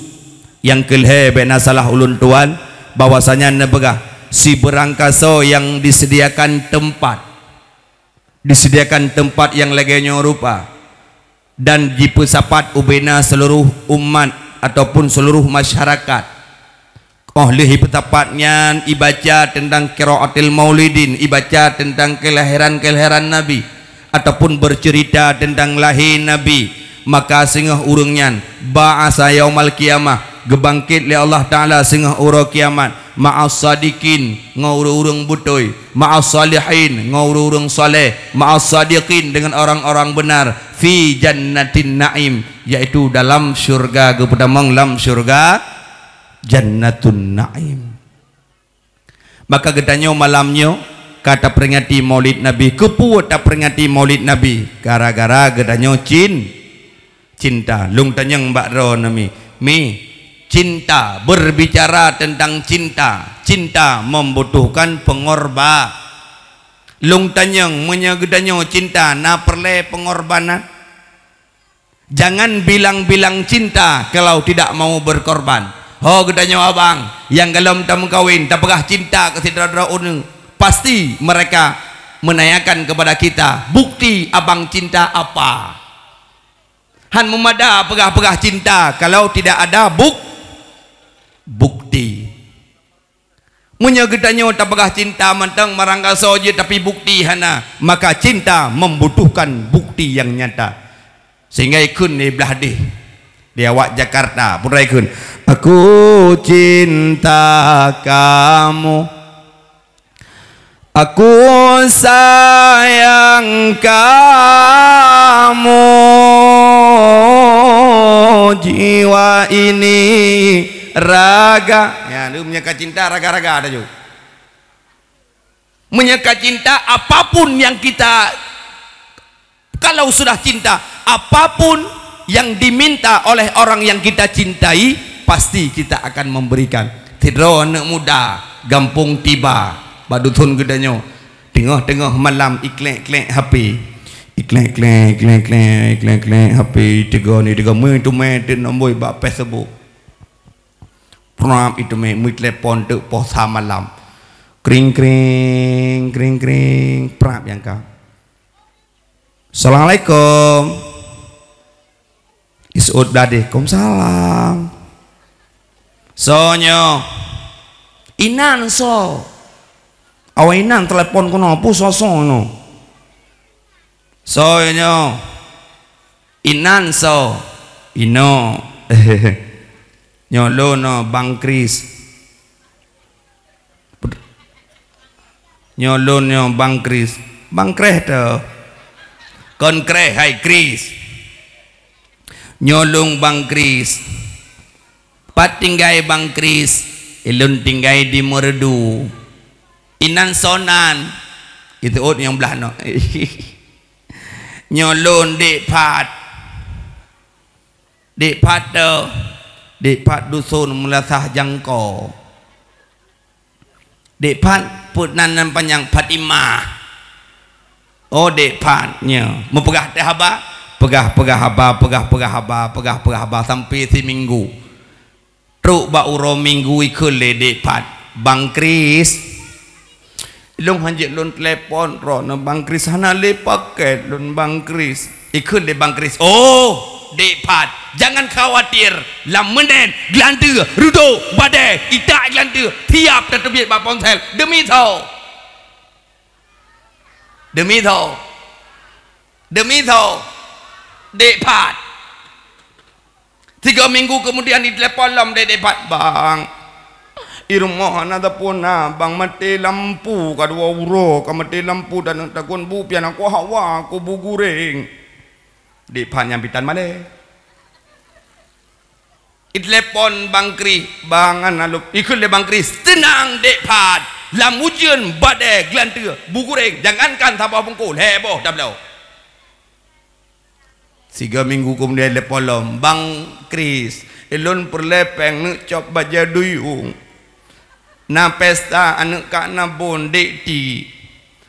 nyang keulhée bék na salah ulôn tuan, bahwasanya neupeugah, sibarangkasoe nyang disediakan teumpat, disediakan teumpat nyang lagée nyoe rupa, dan jipeusapat ubena seluruh umat ataupun seluruh masyarakat. Óh lheueh jipeusapat nyan, ibaca teuntang qiraatil maulidin, ibaca teuntang keulahiran-keulahiran Nabi, ataupun beuceurita teuntang lahé Nabi, maka singoh ureuëng nyan ba'asa yaumal qiyamah, geubangket lé Allah Taala singoh uroe kiamat, ma'as sadiqin, ngon ureuëng-ureuëng beutôi, ma'as salihin, ngon ureuëng-ureuëng saleh, ma'as sadiqin, dengan orang-orang benar, fi jannatin na'im, yaitu dalam syurga geupeutamong lam syurga Jannatun Na'im. Maka geutanyoe malam nyoe ka taperingati Maulid Nabi. Keupeue taperingati Maulid Nabi? Gara-gara geutanyoe cin-, cinta. Lôn tanyong bak droeneuh mi. Mi, cinta, berbicara tentang cinta. Cinta membutuhkan pengorba-, lôn tanyong, meunyoe geutanyoe cinta, na peureulée pengorbanan? Jangan bilang-bilang cinta kalau tidak mau berkorban. Ho geutanyoe abang nyang golom tameukawen, tapeugah cinta keu sidroe-droe ureuëng, pasti mereka menanyakan kepada kita, "Bukti abang cinta apa?" Han meumada peugah-peugah cinta kalau tidak ada buk-, bukti. Meunyoe geutanyoe tapeugah cinta mantong marangkasoe jeuet tapi bukti hana, maka cinta membutuhkan bukti nyang nyata. Sehingga ikheun di blah deh di awak Jakarta, putra ikheun, "Aku cinta kamu, aku sayang kamu, jiwa ini raga." Ya, tu meunyoe ka cinta raga-raga dah ju. Meunyoe ka cinta, apapun yang kita, kalau sudah cinta, apapun yang diminta oleh orang yang kita cintai, pasti kita akan memberikan. Sidroe aneuëk muda gampông Tiba, bak dusun geutanyoe, teungoh-teungoh malam iklek-klek H P. Iklek-klek, iklek-klek, iklek-klek H P, tiga ni, tiga mui tu mé teuk nomboi bak Facebook. Prap itu mé mui telepon teuk poh sa malam. Kring, kring, kring, kring, prap nyang ka. "Assalamualaikum." Iseuôt bladeh, "Waalaikumsalam." "Soe nyoe?" "Inan soe?" "Awai inan telepon keunoe, peue soe-soe nyoe?" "Soe nyoe?" "Inan soe?" "Inoe." "Nyoe lôn nyoe, Bang Kris." "Nyoe lôn nyoe, Bang Kris." "Bang Kreh teuh." "Kon Kreh, hai Kris." "Nyoe lôn, Bang Kris." "Pat tinggai Bang Kris?" "Ilôn tinggai di Meureudu." "Inan soe nan?" Iseuôt nyang blah noe. "Nyoe lôn, Dek Phat." "Dek Phat teuh?" "Dek Phat duson Meulasah Jangko." "Dek Phat, peue nan, nan panyang?" "Fatimah." "Oh, Dek Phat nyoe meupeugah teuh haba?" Peugah-peugah haba, peugah-peugah haba, peugah-peugah haba sampoe siminggu. Trok bak uroe Minggu ikheun lé Dek Phat, "Bang Kris, lôn hanjeuet lôn telepon droeneuh Bang Kris, hana lé paket lôn Bang Kris." Ikheun lé Bang Kris, "Oh, Dek Phat, jangan khawatir, lam meunen, geulanteue, reudok, badée, itak geulanteue, siap tateubiet bak ponsel." Deumi soe? Deumi soe? Deumi soe? Dek Phat. Tiga minggu kemudian ditelepon lom lé Dek Phat, "Bang, i rumoh hana sapeue na, Bang, maté lampu, ka dua uroe ka maté lampu, dan takon bu pian aku hawa, aku bu gureng." Dek Phat nyang bitan malée. Itelepon Bang Kris, "Bang, hana lom." Ikheun lé Bang Kris, "Teunang, Dek Phat, lam ujeuen, badée, geulanteue, bu gureng, jangankan saboh bungkôh, lhée boh tabloe." Siga minggu keumudian telepon lom, "Bang Kris, ilôn peureulée péng neuk cop bajée duyueng. Na pesta aneuëk kak na bon dek ti.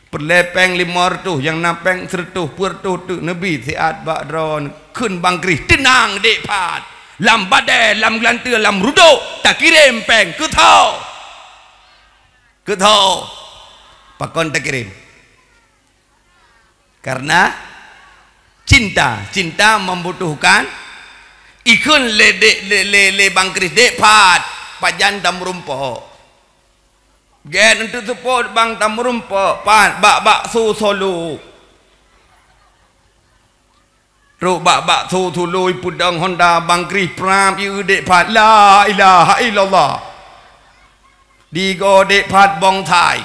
Peureulée péng limong reutôh, nyang na péng sireutôh, peuet reutôh teuk neubi siat bak droeneuh." Kheun Bang Kris, "Teunang, Dek Phat. Lam badée, lam geulanteue, lam reudok, takirém péng." "Keu tho? Keu tho?" "Pakon takirém?" "Karena cinta, cinta membutuhkan." Ikheun lé dek, lé, lé, lé Bang Kris, "Dek Phat, pajan tameurumpok?" "Gét eunteuk seupôt, Bang, tameurumpok." "Pat?" "Bak bakso Solo." Trok bak bakso Solo, ipeudong honda Bang Kris, prap, ieu Dek Phat. La ilaha illallah. Digo Dek Phat bonsai.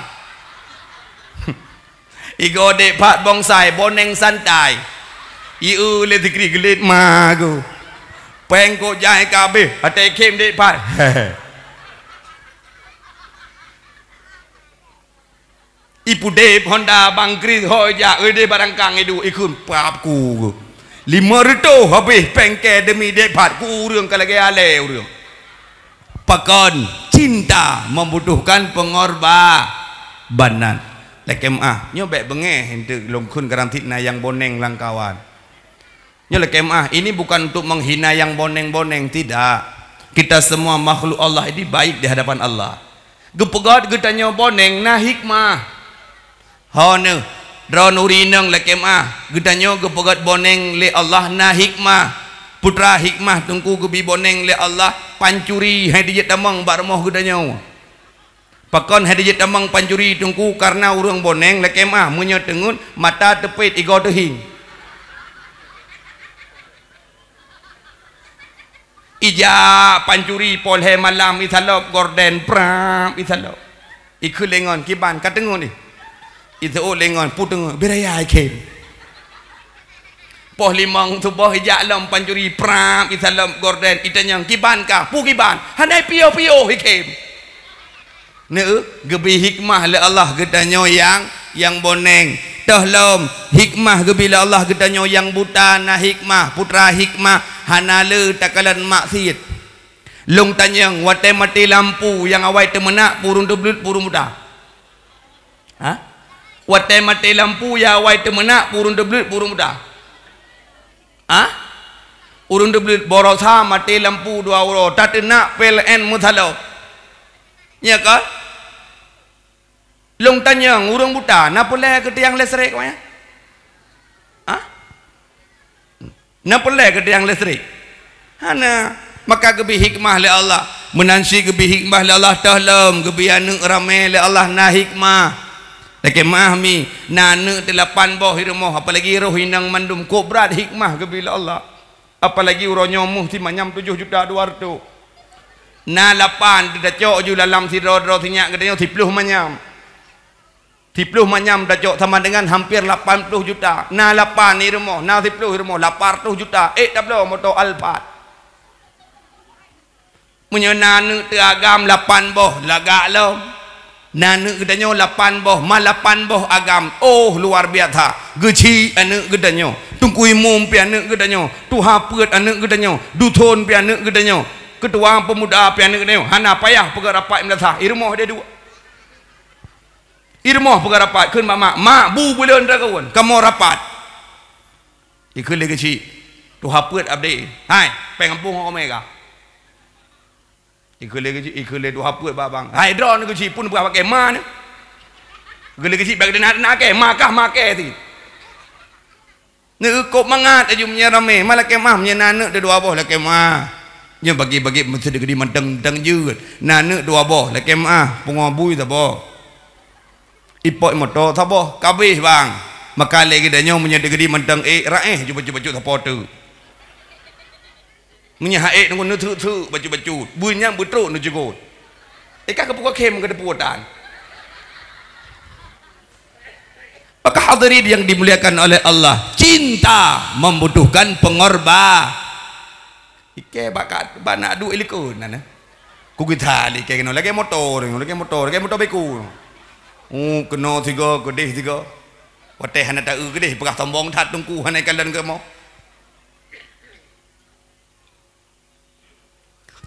Igo Dek Phat bonsai, boneng santai. Ieu lé sikri geulet ma geuh. Péng kok jai ka abéh, até khém Dek Phat. Ipudeb honda Bang Kris, hôi jak, "Oi deh, barangkang iduek," ikheun pap ku. Limong reutôh habéh péng kée demi Dek Phat, ku ureuëng ka lagée alée ureuëng. Pakon cinta membutuhkan pengorbanan. Lakée meuáh, nyoe bék beungéh eunteuk lôn kheun, karang cit na nyang boneng lam kawan. Nyoe lakée meuáh, ini bukan untuk menghina nyang boneng-boneng, tidak. Kita semua makhluk Allah ini baik di hadapan Allah. Geupeugét geutanyoe boneng na hikmah. Ho neuh, droeneuh ureuëng inong lakée meuáh, geutanyoe geupeugét boneng lé Allah na hikmah. Putra hikmah teungku geubi boneng lé Allah, pancuri hai dijeuet tamong bak rumoh geutanyoe. Pakon hai dijeuet tamong pancuri teungku? Karena ureuëng boneng lakée meuáh, meunyoe teungeut, mata teupet, igoe teuhieng. Ijak pancuri poh lhée malam, isalop gorden, prap, isalop. Ikheun lé ngon, "Kiban, ka teungeut?" Iseuôt lé ngon, "Peue teungeut?" "Bri raya ikhém." Poh limong suboh ijak lom pancuri, prap, isalop gorden, itanyong, "Kiban kah?" "Peue kiban?" "Hana ipiôh-piôh ikhém." Neuh, geubi hikmah lé Allah geutanyoe nyang, nyang boneng. Toh lom, hikmah geubi lé Allah geutanyoe nyang buta na hikmah, putra hikmah, hana le takalon maksiet. Lôn tanyong, watée maté lampu nyang awai teumeunak, peue ureuëng teubleuet, peue ureuëng buta? Ha? Watée maté lampu nyang awai teumeunak, peue ureuëng teubleuet, peue ureuëng buta? Ha? Ureuëng teubleuet, baroesa maté lampu dua uroe, tateunak P L N meusalop. Nya ka? Lôn tanyong, ureuëng buta na peureulée keu tiang listrik, wah? Ha? Na peureulée keu tiang listrik? Hana. Maka geubri hikmah lé Allah. Meunan cit geubri hikmah lé Allah, toh lom geubri aneuëk ramé lé Allah na hikmah. Lakée meuáh mi, na aneuëk teuh lapan boh i rumoh, apalagi roh inong mandum, kok brat hikmah geubri lé Allah. Apalagi uroe nyoe méuh simanyam tujoh juta dua reutôh. Na lapan teuh tacok ju dalam sidroe-droe sinyak geutanyoe siploh manyam. Siploh manyam tacok sama dengan hampir lapan ploh juta. Na lapan i rumoh, na siploh i rumoh, lapan reutôh juta. Ék tabloe moto Alphard. Meunyoe na aneuëk teuh agam lapan boh, lagak lom. Na aneuëk geutanyoe lapan boh, ma lapan boh agam. Oh, luar biasa. Geuchik aneuëk geutanyoe. Teungku Imum pih aneuëk geutanyoe. Tuha peuet aneuëk geutanyoe. Duthon pih aneuëk geutanyoe. Keutua peumuda pih aneuëk geutanyoe. Hana payah peugah rapat i meulasah. I rumoh deh duek. I rumoh peugah rapat, kheun bak mak, "Mak, bu buleuen takheun, kamoe rapat." Ikheun lé geuchik, "Tuha peuet abdé." "Hai, péng ampôn ngon keuméh kah?" Ikheun lé geuchik, ikheun lé tuha peuet bak abang. "Hai, droeneuh geuchik, peue neupeugah bak kèe ma neuh?" Ikheun lé geuchik, "Bèk teunak-teunak kèe, ma kah ma kèe cit." Neueukôb mangat laju meunyoe ramé, ma lakèe meuáh, meunyoe na aneuëk teuh dua boh lakèe meuáh. Nyoe bagi-bagi meuseudeukeudi mantong-mantong jeuet. Na aneuëk dua boh lakèe meuáh, pungo bui saboh. Ipok moto saboh, ka abéh bang. Maka lé geutanyoe meunyoe deukeudi mantong ék, raéh ju bacut-bacut sapo teuk. Meunyoe hana ék ngon neuseuk-seuk bacut-bacut, bui nyan beutrok neucukot. Éh ka keupeue khém keuteupue tan. Maka hadirin yang dimuliakan oleh Allah, cinta membutuhkan pengorban. Ikèe bak ka, bak nak duek ilikot na, na. Ku geuthali ikèe keunoe lagèe moto, lagèe moto, lagèe moto beko. Oh, keunoe sigo, keudeh sigo. Watèe hana taeu keudeh, peugah sombong that teungku, hana ikalon keu mo.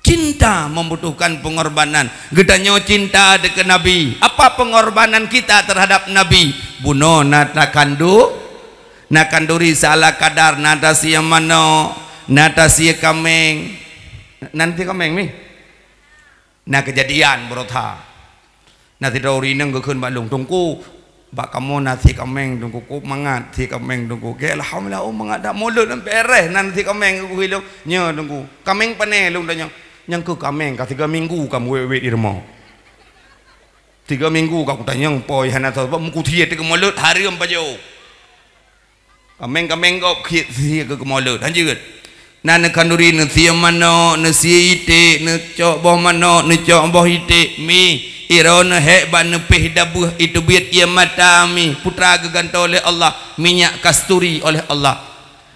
Cinta membutuhkan pengorbanan. Geutanyoe cinta deukeu Nabi. Apa pengorbanan kita terhadap Nabi? Bunoe na takanduri, na kanduri seala kadar, na tasie manok, na tasie kaméng. Na tasie kaméng mi? Na keujadian beurota. Na sidroe ureueng inong geukheun bak lôn, "Teungku, bak kamoe na sie kaméng, Teungku, kôp mangat sie kaméng, Teungku." Oke, alhamdulillah, oh, mangat that, mulod nyan bèrèh na sie kaméng, geukheun lôn. "Nyo, Teungku, kaméng pané?" lôn tanyong. "Nyang keuh kaméng, ka sigo minggu ka meuwét-wét di rumoh. Sigo minggu ka kutanyong, po hana soe, sabab meukuthie teuk mulod, hareuem pajoh." Kaméng-kaméng gob khiet sie keu keumolot. Hanjeuet. Na neukhanduri neusie manok, neusie iték, neucok boh manok, neucok boh iték, mi. Iroe neuhek bak neupéh dabeuh, iteubiet ié mata, mi. Putra geugantoe lé Allah, minyak kasturi oleh Allah.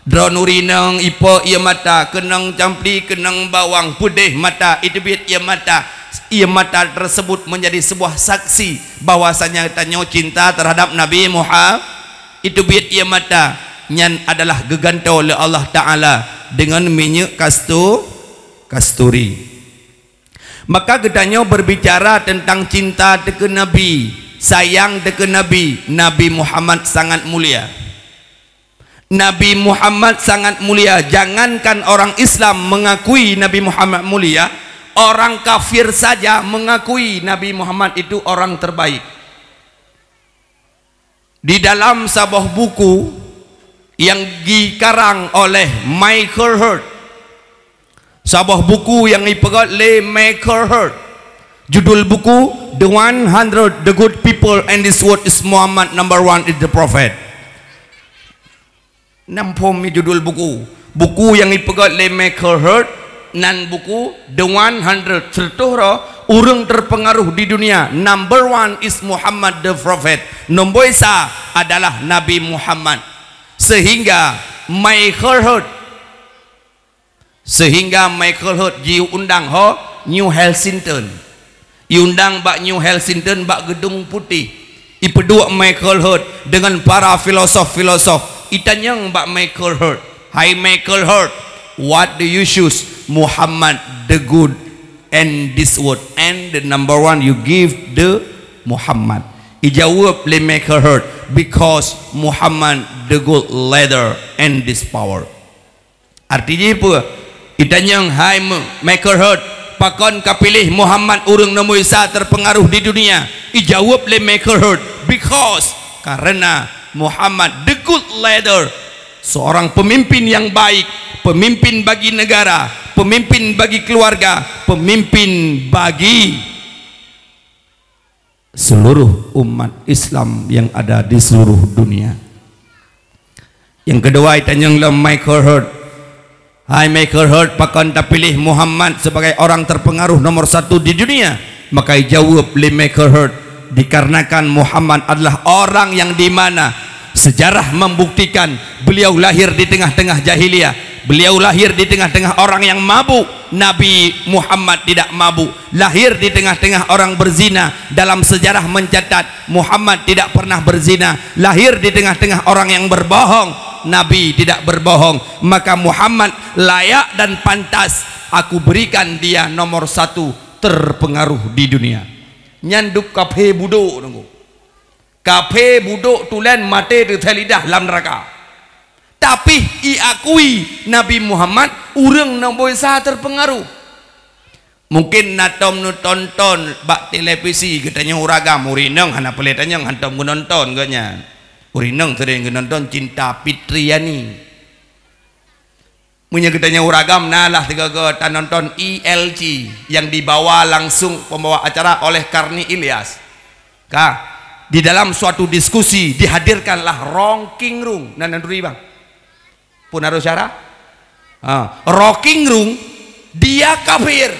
Droeneuh inong ipok ié mata, keunong campli, keunong bawang, peudeh mata, iteubiet ié mata. Ié mata tersebut menjadi sebuah saksi bahwasanya tanyoe cinta terhadap Nabi Muhammad. Iteubiet ié mata, nyan adalah geugantoe lé Allah Taala deungon minyeuk kastu-, kasturi. Maka geutanyoe berbicara tentang cinta teuh keu Nabi, sayang teuh keu Nabi, Nabi Muhammad sangat mulia. Nabi Muhammad sangat mulia, jangankan orang Islam mengakui Nabi Muhammad mulia, orang kafir saja mengakui Nabi Muhammad itu orang terbaik. Di dalam saboh buku yang dikarang oleh Michael Herd, saboh buku nyang jipeugét lé Michael Herd, judul buku The one hundred The Good People and This World Is Muhammad, Number One Is the Prophet. Nam phom mi judul buku. Buku nyang jipeugét lé Michael Herd, nan buku The one hundred, seratus droe ureuëng terpengaruh di dunia, number one is Muhammad the Prophet. Nombor sa adalah Nabi Muhammad. Sehingga Michael Herd, sehingga Michael Herd jiundang ho New Lexington. Jiundang bak New Lexington, bak Geudong Putéh. Jipeuduek Michael Herd deungon para filosof-filosof. Jitanyong bak Michael Herd, "Hai Michael Herd, what do you choose? Muhammad the good and this world, and the number one you give the Muhammad." Jijaweueb lé Michael Herd, "Because Muhammad the good leader and this power." Arti jih peue? Jitanyong, "Hai Me-, Michael Herd, pakon kapiléh Muhammad ureuëng nombor sa terpengaruh di dunia?" Jijaweueb lé Michael Herd, "Because, karena Muhammad the good leader, seorang pemimpin yang baik, pemimpin bagi negara, pemimpin bagi keluarga, pemimpin bagi seluruh umat Islam yang ada di seluruh dunia. Yang kedua, itanyong lom Michael Hurt. "Hai Michael Hurt, pakon tapiléh Muhammad sebagai orang terpengaruh nomor satu di dunia?" Maka jawab lé Michael Hurt, "Dikarenakan Muhammad adalah orang yang di mana sejarah membuktikan beliau lahir di tengah-tengah jahiliyah, beliau lahir di tengah-tengah orang yang mabuk. Nabi Muhammad tidak mabuk. Lahir di tengah-tengah orang berzina. Dalam sejarah mencatat, Muhammad tidak pernah berzina. Lahir di tengah-tengah orang yang berbohong. Nabi tidak berbohong. Maka Muhammad layak dan pantas aku berikan dia nomor satu terpengaruh di dunia." Nyan dub kaphé budok, Teungku. Kaphé budok tulen maté teuthai lidah lam neuraka. Tapi iakui Nabi Muhammad ureuëng nyang boh sa terpengaruh. Mungkin na tom neutonton bak televisi geutanyoe ureuëng agam, ureuëng inong hana peureulée tanyong, hantom geunonton geuh nyan. Ureuëng inong sering geunonton Cinta Fitriani. Meunyoe geutanyoe ureuëng agam na lah sigoe-goe tanonton I L C yang dibawa langsung pembawa acara oleh Karni Ilyas. Ka, di dalam suatu diskusi dihadirkanlah Rocky Gerung. Nan, nan turi, Bang. Pun harus syarah? Ha, Rocky Gerung, dia kafir.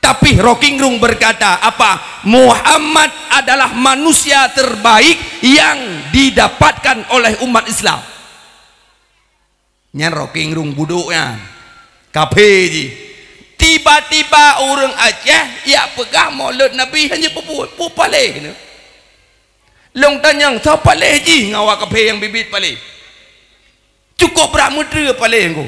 Tapi Rocky Gerung berkata, apa? Muhammad adalah manusia terbaik yang didapatkan oleh umat Islam. Nyan Rocky Gerung budok nyan. Kaphé jih. Tiba-tiba ureuëng Aceh jak peugah Maulid Nabi hana peubuet. Peue paléh nyoe? Lôn tanyong, soe paléh jih ngon awak kaphé nyang biet-biet paléh? Cukup brat meutreue paléh Teungku.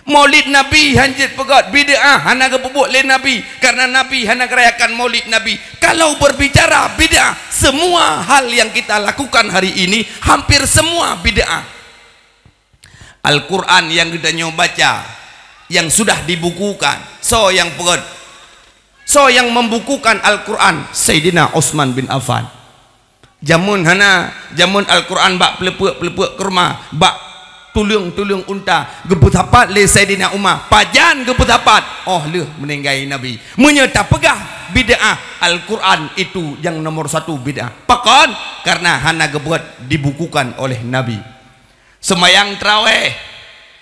Maulid Nabi hana jeuet peugét, bid'ah, hana geupeubuet lé Nabi, karena Nabi hana geurayakan Maulid Nabi. Kalau berbicara bid'ah, semua hal yang kita lakukan hari ini hampir semua bid'ah. Al-Quran yang geutanyoe baca, yang sudah dibukukan, soe nyang peugét? Soe nyang membukukan Al-Quran? Saidina Utsman bin Affan. Jameun hana, jameun Al-Quran bak peuleupeuk-peuleupeuk keurma, bak tuleueng-tuleueng unta, geupeusapat lé Saidina Umar. Pajan geupeusapat? Óh lheueh meuninggai Nabi. Meunyoe tapeugah bid'ah, Al-Quran itu nyang nomor satu bid'ah. Pakon? Karena hana geubuet, dibukukan oleh Nabi. Seumayang tarawéh.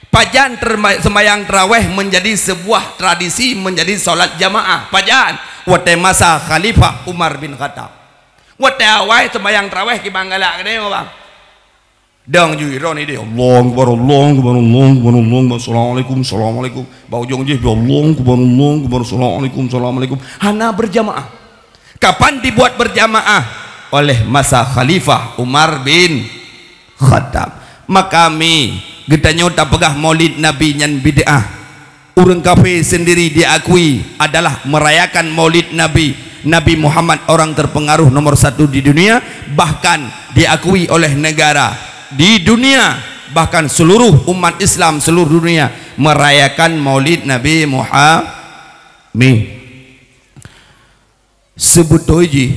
Pajan terma-, seumayang tarawéh menjadi sebuah tradisi, menjadi salat jamaah? Pajan? Watée masa Khalifah Umar bin Khattab. Watée awai seumayang tarawéh kiban galak keudéh, Bang. Dong jih, droeneuh idéh, "Allahu Akbar, Allahu Akbar, Allahu Akbar, Allahu Akbar, Assalamualaikum, Assalamualaikum." Bak ujong jih, "Allahu Akbar, Allahu Akbar, Assalamualaikum, Assalamualaikum." Hana berjamaah. Kapan dibuat berjamaah? Oleh masa Khalifah Umar bin Khattab. Maka mi, geutanyoe tapeugah Maulid Nabi nyan bid'ah. Ureuëng kafé sendiri diakui adalah merayakan Maulid Nabi. Nabi Muhammad orang terpengaruh nomor satu di dunia, bahkan diakui oleh negara di dunia, bahkan seluruh umat Islam seluruh dunia merayakan Maulid Nabi Muhammad. Seubeutôi jih,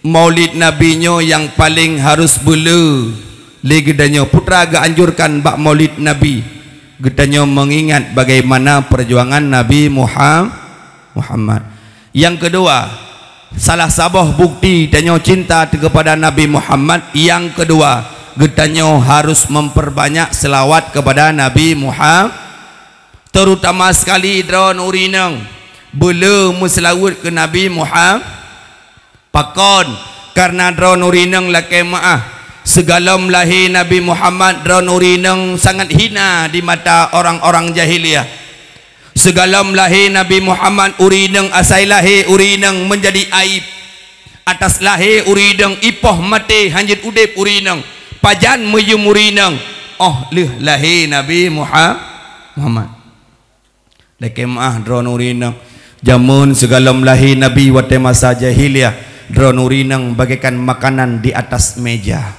Maulid Nabi nyoe nyang paleng harôh beuleu lé geutanyoe. Peue teuma geuanjurkan bak Maulid Nabi? Geutanyoe meungingat bagaimana peujuangan Nabi Muha-, Muhammad. Nyang keudua, salah saboh bukti tanyoe cinta keupada Nabi Muhammad, nyang keudua, geutanyoe harôh memperbanyak seulaweuet keupada Nabi Muha-, terutama sekali droeneuh ureuëng inong, beuleu meuseulaweuet keu Nabi Muha-, pakon? Kareuna droeneuh ureuëng inong lakée meuáh, sigohlom lahé Nabi Muhammad droeneuh ureuëng inong sangat hina di mata orang-orang jahiliyah. Sigohlom lahé Nabi Muhammad ureuëng inong asai lahé ureuëng inong meunjadi aéb. Atas lahé ureuëng inong ipoh maté hana jeuet udeb ureuëng inong. Pajan meuyuem ureuëng inong? Óh lheueh lahé Nabi Muha-, Muhammad. Lakée meuáh droeneuh ureuëng inong. Jameun sigohlom lahé Nabi watée masa jahiliyah, droeneuh ureuëng inong bagaikan makanan di atas meja.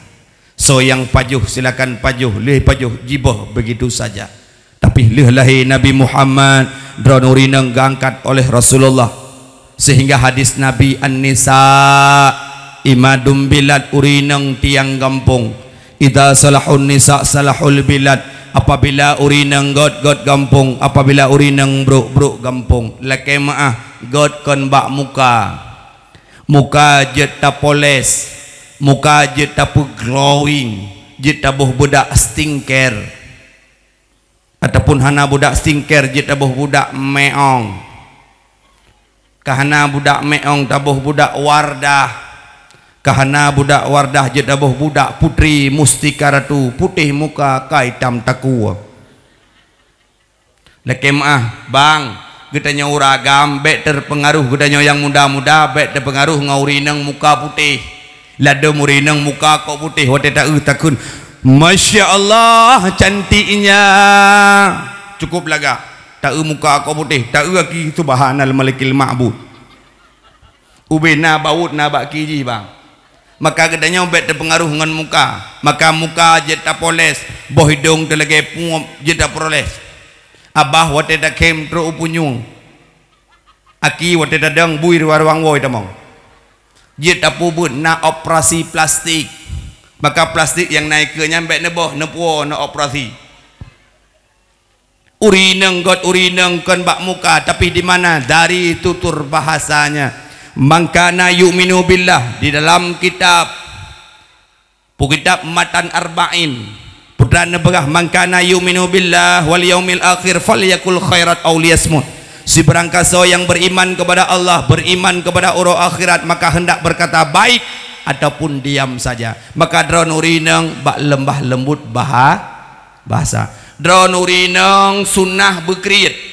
Soe nyang pajoh silakan pajoh, lheueh pajoh jiboh begitu saja. Tapi lheueh lahé Nabi Muhammad, droeneuh ureuëng inong geuangkat oleh Rasulullah. Sehingga hadis Nabi, "An-nisa imadul bilad", ureuëng inong tiang gampông. "Idza salahun nisa salahul bilad", Apabila ureueng inong göt, göt gampông, apabila ureueng inong brôk, brôk gampông. Lakèe meu'ah, göt kon bak muka. Muka jeuet tapoles, muka jeuet tapeuglowing, jeuet taboh beudak skincare. Ataupun hana beudak skincare, jeuet taboh beudak meong. Ka hana beudak meong, taboh beudak Wardah. Ka hana beudak Wardah, jeuet taboh beudak Putri Mustika Ratu, putéh muka ka itam takue. Lakèe meu'ah, bang, geutanyoe ureueng agam bèk teupeungaruh, geutanyoe nyang muda-muda bèk teupeungaruh ngon ureueng inong muka putéh. Ladôm ureueng inong muka kok putéh, watèe taeu takheun, "Masya Allah, cantiknya." Cukup lagak. Taeu muka kok putéh, taeu aki, "Subhanal Malikil Ma'bud." Ubé na baut na bak ki jih, bang. Maka geutanyoe bèk teupeungaruh ngon muka. Maka muka jeuet tapoles, boh idông teulagèe puop jeuet tapoles. Abah watèe takhém trôk u punyueng. Aki watèe tadong bui ruang-ruang woe tamong. Jeuet tapeubuet na operasi plastik. Maka plastik nyang na ikeue nyan bèk neuboh, neupuwoe, neuoperasi. Ureueng inong göt, ureueng inong kon bak muka, tapi di mana? Dari tutur bahasanya. "Man kana yu'minu billah", di dalam kitab, pu kitab Matan Arba'in, peue neupeugah, "Man kana yu'minu billah wal yaumil akhir falyakul khairan aw liyasmut." Sibarang kasoe nyang beriman kepada Allah, beriman kepada uroe akhirat, maka hendak berkata baik ataupun diam saja. Maka droeneuh ureueng inong bak leumbah lembut baha-, bahasa. Droeneuh ureueng inong sunnah beukriet.